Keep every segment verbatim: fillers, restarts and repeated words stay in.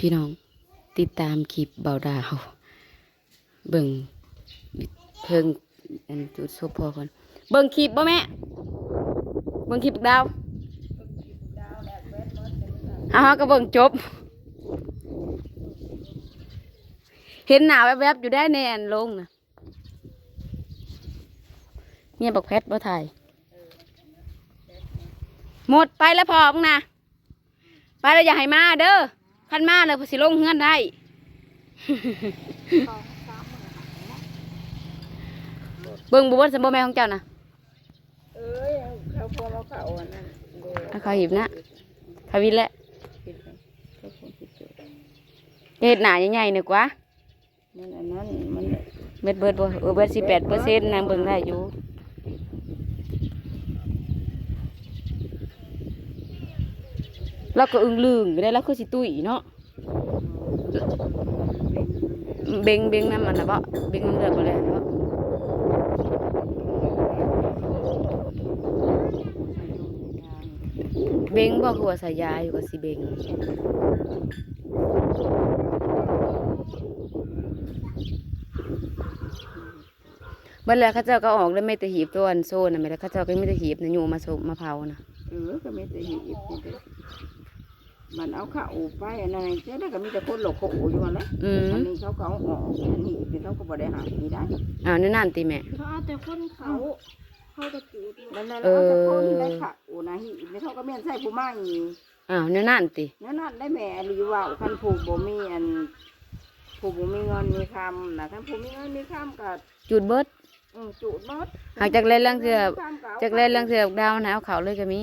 พี่น้อง ติดตามคลิปเบาดาว เบิ่งเพิ่งอันจุดศพพ่อก่อน เบิ่งคลิปบ่แม่ เบิ่งคลิปดาว เอาเฮาก็เบิ่งจบ เห็นหน้าแวบๆอยู่ได้ในอันลงนะ เมียบักแพทบ่ถ่าย หมดไปแล้วพ่อมึงนะ ไปแล้วอย่าให้มาเด้อ คันมาแล้วสิลงเฮือนได้ เบิ่งบ่เบิดซั่นบ่แม่ของเจ้านะ เอ้ย เขาพวกเราเขาอันนั้น เอาเขาหีบนะ เขาวินแหละ เขาคงสิเกิด เฮ็ดหน้าใหญ่ๆหน่อยกว่า มันอันนั้น มัน เบิดเบิดบ่ เออ เบิดสิบแปดเปอร์เซ็นต์ นางเบิ่งได้อยู่ แล้วก็อึ้งลึงอยู่ได้ แล้วคือสิตุ้ยเนาะ เบ่ง เบ่งนำมันน่ะบ่ เบ่งนำเลือดบ่แล้วเนาะ เบ่งบ่ คือว่าใส่ยาอยู่ก็สิเบ่ง เบิดแล้วเขาเจ้าก็ออกแล้ว มีแต่หีบตัวอันโซ่น่ะ แม่นแล้วเขาเจ้าก็มีแต่หีบน่ะ โยมมาศพมาเผาน่ะ เออ ก็มีแต่หีบนี่เด้อ มันเอาเข้าไปอันนั้น เจ้าได้ก็มีแต่คนหลอกเขาอยู่หั่นแหละ อืม อันนี้เขาก็เอาออก อันนี้เขาก็บ่ได้หานี่ได้ อ้าว แนวนั้นติแม่ เขาเอาแต่คนเขา เขาก็จูด นั่นแหละ เออ เอาแต่คนได้เข้านะ หีบนี่เขาก็แม่นใส่ผู้ใหม่ อ้าว แนวนั้นติ แนวนั้นได้แม่ อีหลีเว้า คันผู้บ่มีอัน ผู้บ่มีเงินมีคำนะ คันผู้มีเงินมีคำก็ จูดเบิด อืม จูดเบิด หากจักแลนลางเทื่อ มีคำก็เอา จักแลนลางเทื่อดาวนะ เอาเข้าเลยก็มี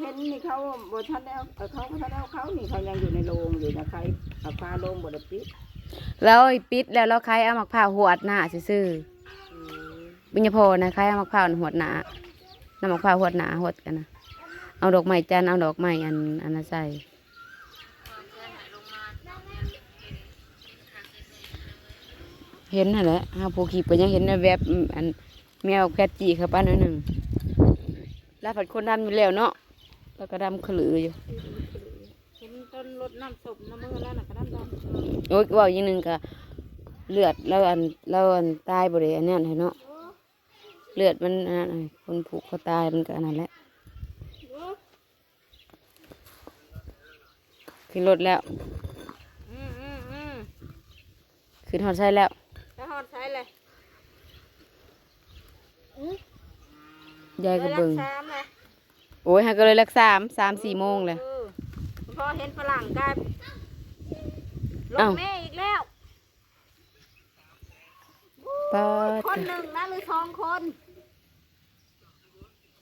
เห็นนี่เขาบ่ทันได้เอา เอ่อ เขาบ่ทันได้เอาเข้านี่ เขายังอยู่ในโรงอยู่นะ ใครเอาพาโรงบ่ได้ปิด แล้วปิดแล้ว แล้วใครเอาหมากพร้าวหวดหน้าซื่อๆ อืม บุญญาพรนะ ใครเอาหมากพร้าวหวดหน้า นำหมากพร้าวหวดหน้าหวดกันนะ เอาดอกไม้จันทร์ เอาดอกไม้อัน อันนั้นใส่ เห็นหั่นแหละ หาผู้ขีบก็ยังเห็นแวบๆ อืม อัน แมวแคทจี้เข้าไปหน่อยหนึ่ง แล้วผัดคนดำอยู่แล้วเนาะ แล้วก็ดำขลืออยู่ เห็นต้นรดน้ำศพน้ำมือแล้วน่ะ ก็ดำๆ โอ้ย เว้าอย่างหนึ่งก็ เลือดแล้วอัน แล้วอันตายบ่ได้อันนั้นให้เนาะ เลือดมันอันนั้นให้ คนผูกคอตายมันก็อันนั้นแหละ ขึ้นรถแล้ว อืม อืม อืม ขึ้นฮอดไสแล้ว ไปฮอดไสเลย อืม ยายก็เบิ่ง ไปรักสามเลย โอ้ย หาก็เลยรักสาม สามสี่โมงเลย เออ พอเห็นฝรั่งกลาย รถ เอ้า เมล์อีกแล้ว ป๊าด คนหนึ่งนะ หรือสองคน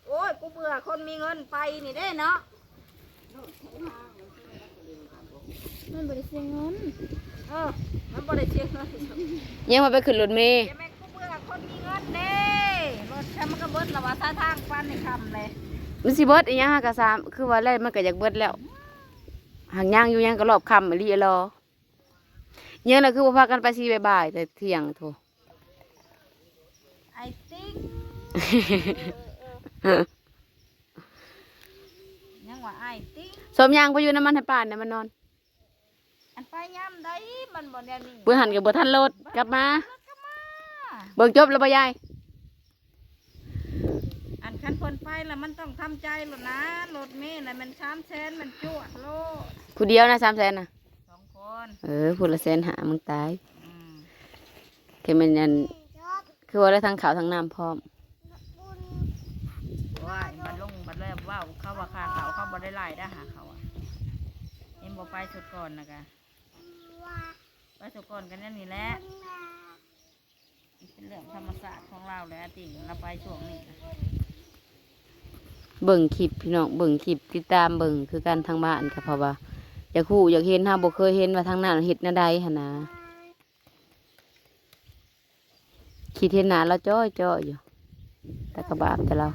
โอ้ย กูเบื่อคนมีเงินไปนี่เด้เนาะ มันบ่ได้เสียเงิน เออ มันบ่ได้เสียเงิน ยังว่าไปขึ้นรถเมล์ จะแม่นกูเบื่อคนมีเงินเด้ รถฉันมันก็เบิดละว่าท่าทางปานในคำเลย มันสิเบิดอีหยังหากะสาม คือว่าแล้วมันก็อยากเบิดแล้ว หากย่างอยู่ยังก็รอบค่ำอีหลีอะลอ ยังน่ะคือบ่พากันไปสิบ่ายๆ แต่เที่ยงโถ ไอ้ติ๊ง ยังว่าไอ้ติ๊ง สมยางไปอยู่น้ำมันให้ป้าเนี่ยมันนอน อันไปยามใดมันบ่แนวนี้ เบิ่งหันก็บ่ทันรถกลับมา รถกลับมา เบิ่งจบแล้วบ่ยาย อันคันเพิ่นไปแล้วมันต้องทำใจโลดนะ รถเมล์น่ะมันสามแสนมันจวดโลด ผู้เดียวนะ สามแสนน่ะ สองคน เออ ผู้ละแสนห้า มึงตาย อืม แค่มันอัน คือว่าแล้วทั้งข้าวทั้งน้ำพร้อม ว่าบัดลงบัดเลยเว้า เขาว่าค่าข้าวเขาบ่ได้หลายเด้อ หาเขาอะ เห็นบ่ ไปสุดก่อนนะกะ ไปสุดก่อนกันนั่นนี่แหละ เป็นเรื่องธรรมชาติของเราแหละ ติ่งเราไปช่วงนี้นะ เบิ่งคลิปพี่น้อง เบิ่งคลิป ติดตามเบิ่งคือกันทางบ้านก็เพราะว่า อยากฮู้อยากเห็น เฮาบ่เคยเห็นว่าทางนั้นเฮ็ดแนวใดหั้นนะ คิดเห็นหน้าเราจ้อยๆอยู่ แต่กะบาปแต่เรา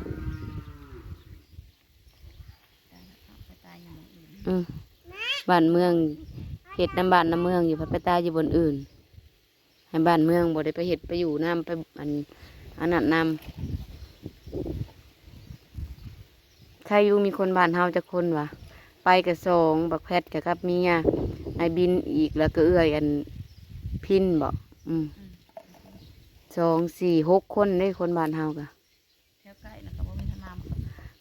อืม บ้านเมือง เฮ็ดนำบ้านนำเมืองอยู่ พัดไปตายอยู่บ่อนอื่น ให้บ้านเมืองบ่ได้ไปเฮ็ดไปอยู่นำ ไปอัน อันนั้นนำ ใครอยู่มีคนบ้านเฮาจักคนวะ ไปกะสอง บักแพทกะกับเมีย อ้ายบินอีก แล้วกะเอื้อยอันพินบ่ อืม อืม สอง สี่ หก คนเด้ คนบ้านเฮากะ แถวใกล้นะกะบ่มีทนาม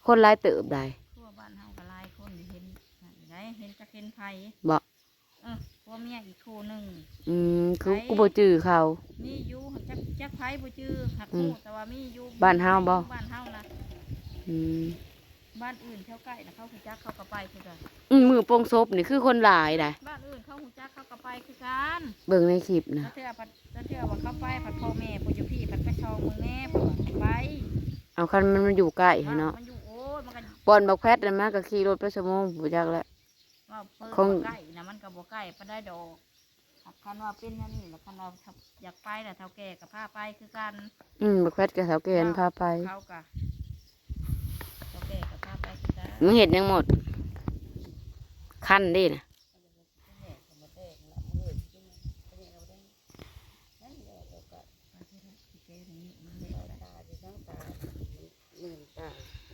คนหลายเติบได้ คือว่าบ้านเฮากะหลายคน เห็นนั่นได้ เห็นจักเห็นไผ บ่ เออ ผัวเมียอีกคู่หนึ่ง อืม คือ ไผ กูบ่จื่อเขา มีอยู่ จัก จักไผบ่จื่อ หัก อืม ฮู้แต่ว่ามีอยู่ บ้านเฮาบ่ บ้านเฮานะ อืม บ้านอื่นแถวใกล้นะเขาฮู้จักเขากะไปคือกัน อืม มื้อโปงศพนี่คือคนหลายได้ บ้านอื่นเขาฮู้จักเขากะไปคือกัน เบิ่งในคลิปนะ แล้วเทื่อพัด แล้วเทื่อว่าเขาไปพัดพ่อแม่ผู้อยู่พี้พัดไปซองเบิ่งแน่ เพิ่นว่าไป เอาคันมันมาอยู่ใกล้หั้นเนาะ มันอยู่ โอ้ย มันกะ บ่อนบักแพทนั่นมากะขี่รถไปชั่วโมงบ่จักแล้ว ว่าเพิ่น ของ บ่ใกล้นะ มันกะบ่ใกล้ปานใดดอก หากคันว่าเป็นแนวนี้ล่ะ คันว่าอยากไปล่ะ เฒ่าแก่กะพาไปคือกัน อืม บักแพทกะเฒ่าแก่พาไป เขากะ เฒ่าแก่กะพาไปคือกัน มึงเฮ็ดหยังหมด คันเด้นะ น้ำตา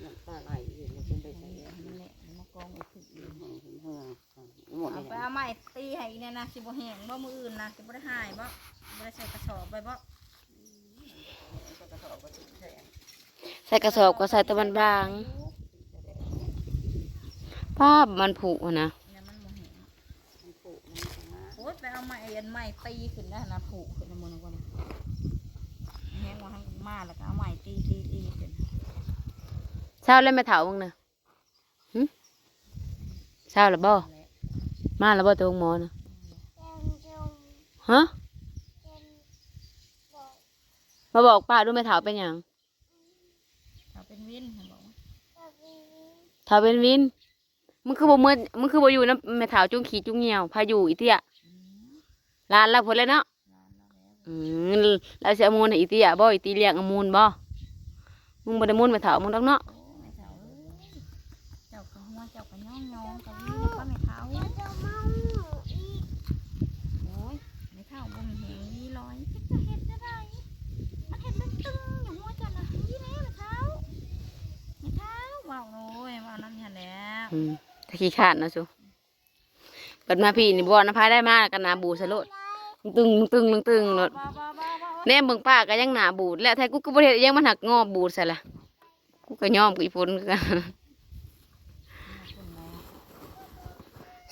น้ำตาไหลอยู่ มันเป็นไปใส่ นั่นแหละ มากองไว้คืออีก หมด เอาไปเอาไม้ตีให้อีกแน่นะ สิบ่แห้งบ่มื้ออื่นนะ สิบ่ได้หายบ่ สิบ่ได้ใส่กระสอบไว้บ่ ใส่กระสอบกะใส่แต่มันบาง ภาพมันผุหั้นนะ เนี่ยมันบ่แห้ง มันผุ มันผุมา โอ๊ย ไปเอาไม้ อันไม้ตีขึ้นนะ นะ ผุขึ้นนะ มื้อนั้นก่อน แห้งว่าหั่นมา แล้วกะเอาไม้ตี ตี ตีขึ้น เช้าแล้วแม่เฒ่ามึงนะ หึ เช้าแล้วบ่ มาแล้วบ่แต่โรงหมอนะ ฮะ มาบอกป้าดูแม่เฒ่าเป็นหยัง เฒ่าเป็นวิน เฒ่าเป็นวิน มึงคือบ่เมือ มึงคือบ่อยู่นำแม่เฒ่าจุงขี้จุงเหี่ยว พาอยู่อีเตี้ย อืม หลานลาวพุ้นแหละเนาะ หลานลาวแล้ว อืม ลาวสิเอามูลให้อีเตี้ยบ่ อีตี้เลี้ยงเอามูลบ่ มึงบ่ได้มูลแม่เฒ่ามึงดอกเนาะ โอ้ แม่เฒ่าเอ้ย เจ้ากะหัว เจ้ากะย้องๆ กะวินกะแม่เฒ่า โอ๊ย แม่เฒ่าบ่มีแฮงดีลอย จักจะเฮ็ดแนวใด มันเฮ็ดตึงๆ อยู่หัวเจ้านะ นี่แหละแม่เฒ่า แม่เฒ่า เว้าโลย เว้านำหั่นแหละ อืม ถ้าขี้คร้านนะสุ บัดมาพี้นี่บ่นำไผได้ มาก็หน้าบูดใส่โลด ตึง ตึง ตึง ตึงโลด บ่ บ่ บ่ บ่ แนมเบิ่งป้าก็ยังหน้าบูด แล้วแท้กูก็บ่เฮ็ดหยัง มันหักงอบูดใส่ละ กูก็ยอมกับอีฝนคือกัน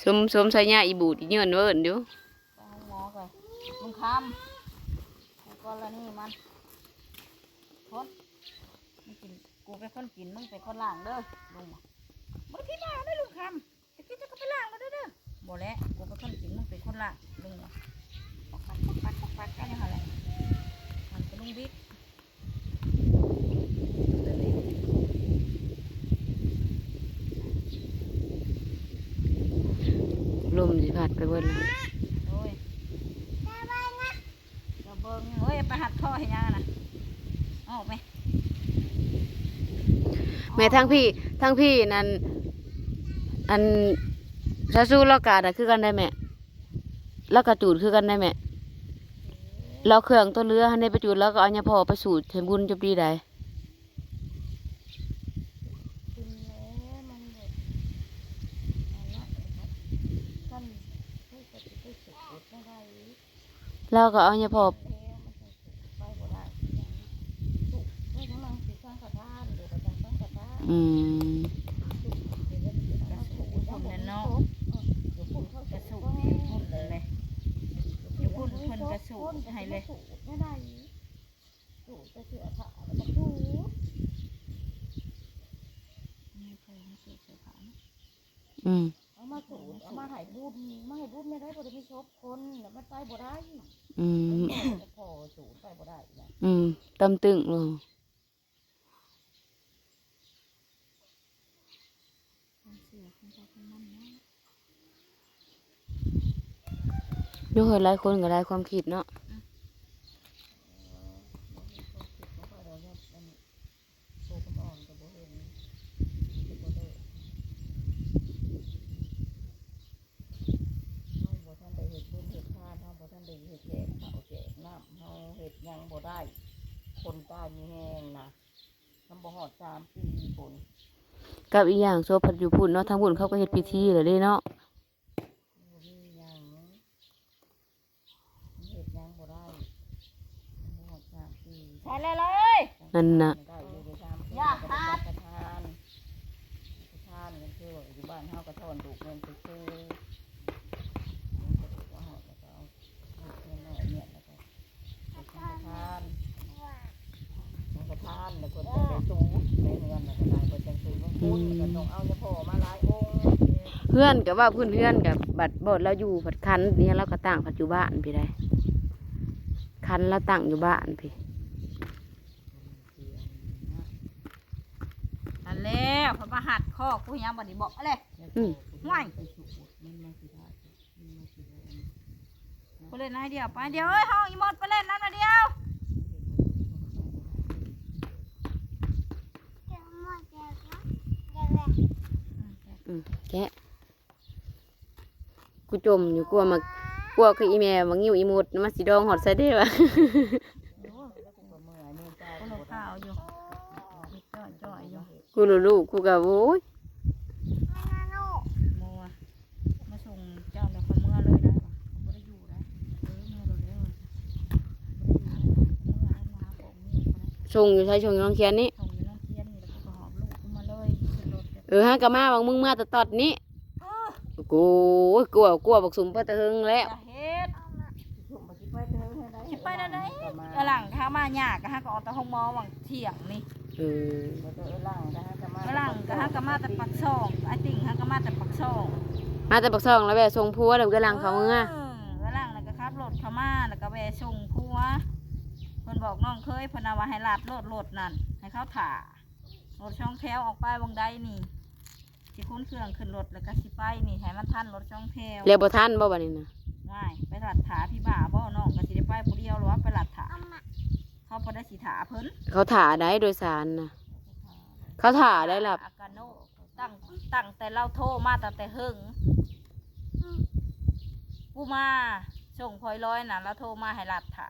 สม สมใส่ยาอีบูดอีเยินเวิ้นอยู่ ไปหาหมอก่อน ลุงคำ กูกรณีมัน คน มึงกิน กูเป็นคนกิน มึงเป็นคนล้างเด้อ ลุง มึงที่บ้านได้อลุงคำ จะกินจะก็ไปล้างแล้วเด้อ บ่แล้ว กูเป็นคนกิน มึงเป็นคนล้าง ลุงว่า ปอกปัก ปอกปัก ปอกปัก กันอยู่หั่นแหละ มันก็ลุงบิ๊ก ลมสิพัดไปเบิดแล้ว โอ้ย กะเบิ่ง เฮ้ย ไปหัดข้อให้ยังอะนะ ออกไหม แม่ทางพี้ ทางพี้นั่น อัน ซาซูลาวกะน่ะคือกันได้แม่ ลาวกะจูดคือกันได้แม่ ลาวเครื่องตัวเรือหั่นได้ไปจูด ลาวก็เอายาพ่อไปสูดให้บุญจบดีได้ กินแล้วมันแบบ อันนั้น ท่านผู้ปฏิบัติสุดไม่ได้ ลาวก็เอายาพ่อ อืม กะสูดอยู่พุ่นแหละเนาะ กะสูดอยู่พุ่นเลย อยู่พุ่นเพิ่นกะสูดให้เลย อืม เอามาสูด เอามาให้บุญ มาให้บุญแม่ได้บ่ได้มีศพคน แล้วมันไปบ่ได้ อืม พ่อสูดไปบ่ได้นะ อืม ตำตึงลง อยู่เฮือนหลายคนก็หลายความคิดเนาะ โตกำอ่อนก็บ่เห็น ก็บ่ได้ เฮาบ่ทันได้เฮ็ดบุญเฮ็ดทาน เฮาบ่ทันได้เฮ็ดแจกข้าวแจกน้ำ เฮาเฮ็ดหยังบ่ได้ คนตายมีแฮงนะ มันบ่ฮอดสามปีพุ้น กับอีกอย่างศพพัดอยู่พุ้นเนาะ ทางพุ้นเขาก็เฮ็ดพิธีแล้วเด้เนาะ บ่มีหยัง เฮ็ดหยังบ่ได้ บ่ฮอดสามปี ใส่เลยเลย นั่นน่ะ ได้อยู่ได้สามปี อย่า แล้วก็ ขาด สังฆทาน สังฆทานกันคือว่าอยู่บ้านเฮาก็ถอนลูกเงินซื่อๆ มันก็เลยว่าฮอดแล้วก็เอาลูกเงินน้อยเนี่ยแล้วก็ สังฆทาน สังฆทานแล้วเพิ่นจังได้สูบในเฮือนแล้วก็ได้ เพิ่นจังสูบน้ำพุ้น อืม แล้วก็ต้องเอาเจ้าพ่อมาหลายองค์ เฮือนก็ว่าพื้นเฮือนก็บัดบ่อนเราอยู่ผัดคันนี่เราก็ตั้งผัดอยู่บ้านพี่ได้ คันเราตั้งอยู่บ้านพี่ อันแล้วเพิ่นมาหัดคอกูยังบ่ได้บอกเลย อืม ห่วย ไปเล่นน้อยเดียว ไปเดียว เอ้ย ห้องอีมดไปเล่นนั่นน่ะเดียว อืม แกะ กูจมอยู่ กลัวมา กลัวคืออีแม่มางิ้วอีมดมาสิดองฮอดใส่เด้วะ กูหลบข่าวอยู่ จ่อยๆอยู่ กูรู้ลูกกูก็โอ้ย มัว มาส่งเจ้าแล้วค่อยเมือเลยได้ปะ บ่ได้อยู่ได้ เออ เมือโลดแล้ว บ่ได้อยู่ได้ เมือเอามาหาของนี่ก็ได้ ส่งอยู่ไส ส่งอยู่โรงเรียนนี่ ส่งอยู่โรงเรียนนี่ แล้วกูก็หอบลูกกูมาเลย ขึ้นรถเลย เออ หากะมาหวังมึงมาแต่ตอดนี้ เออ กูกลัว กลัวบักสุมไปแต่เฮิงแล้ว อย่าเฮ็ด สิไปแต่เฮิงให้ได้ สิไปได้ได๋ ประมาณ เอื้อหลังถ้ามายากก็หากะออกแต่โรงหมอหวังเที่ยงนี่ เออ บ่ต้องเอื้อหลังก็หากะมา เอื้อหลังก็หากะมาแต่ปากซอง ไอ้ติ่งหากะมาแต่ปากซอง มาแต่ปากซองแล้วแวะส่งผัวแล้วก็หลังเขาเมือ เออ เอื้อหลังแล้วก็ขับรถเข้ามา แล้วก็แวะส่งผัว เพิ่นบอกน้องเขยเพิ่นน่ะว่าให้ลัดรถ รถนั่น ให้เขาถ่า รถสองแถวออกไปวังใดนี่ สิขนเครื่องขึ้นรถแล้วก็สิไปนี่ ให้มันทันรถสองแถว แล้วบ่ทันบ่บัดนี้นะ ว้าย ไปลัดถ่าพี่บ้าบ่ น้องก็สิได้ไปผู้เดียวหรือว่าไปลัดถ่า เขาบ่ได้สิถ่าเพิ่น เขาถ่าได้โดยสารนะ เขาถ่าได้ล่ะ อากาโน ตั้ง ตั้งแต่เราโทรมาตั้งแต่เฮิง กูมาส่งพลอยลอยน่ะ เราโทรมาให้ลัดถ่า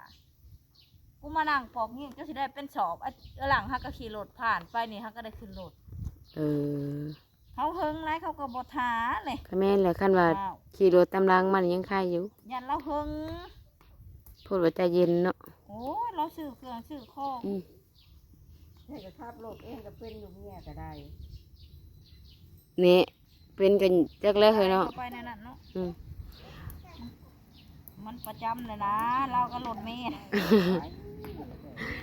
กูมานั่งปอกเงี้ยงจนสิได้เป็นสอบ อ่ะ หลังหากะขี่รถผ่านไปนี่หากะได้ขึ้นรถ เออ เขาเฮิงหลายเขาก็บ่ถ่าเลย ก็แม่นแหละ คันว่า ว้าว ขี่รถตามหลังมันยังไคอยู่ ยันเราเฮิง พูดว่าใจเย็นเนาะ โอ้ย เราซื้อเครื่องซื้อของ อืม ให้ก็ขับรถเองก็เป็นอยู่เมียก็ได้ นี่ เป็นกันจักแล้วเฮ้ยเนาะ ไปในนั้นเนาะ อืม มันประจำเลยนะ เราก็รถเมล์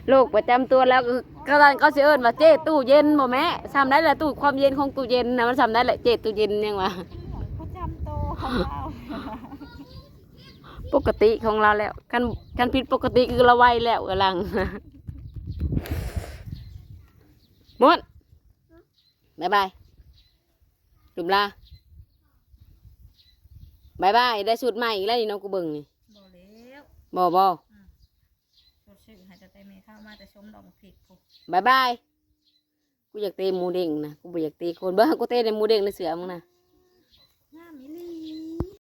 โรคประจำตัวแล้วก็ ก็ตอนเขาสิเอิ้นว่าเจ๊ตู้เย็นบ่แม่ ซ่ำได้แหละ ตู้ความเย็นของตู้เย็นนะ มันซ่ำได้แหละ เจ๊ตู้เย็นยังวะ ประจำตัวของเรา ปกติของเราแล้ว คัน คันผิดปกติคือเราไวแล้วกำลัง หมด บ๊ายบาย ลุมลา บ๊ายบาย ได้สูตรใหม่อีกแล้วนี่เนาะ กูเบิ่งนี่ บ่แล้ว บ่ บ่ อืม สูตรซื้อให้แต่แม่เข้ามาแต่ชมดอกพริกพุ้น บ๊ายบาย กูอยากเตะหมูเด้งนะ กูบ่อยากเตะคน เบิ่งกูเตะในหมูเด้งในเสื้อมึงนะ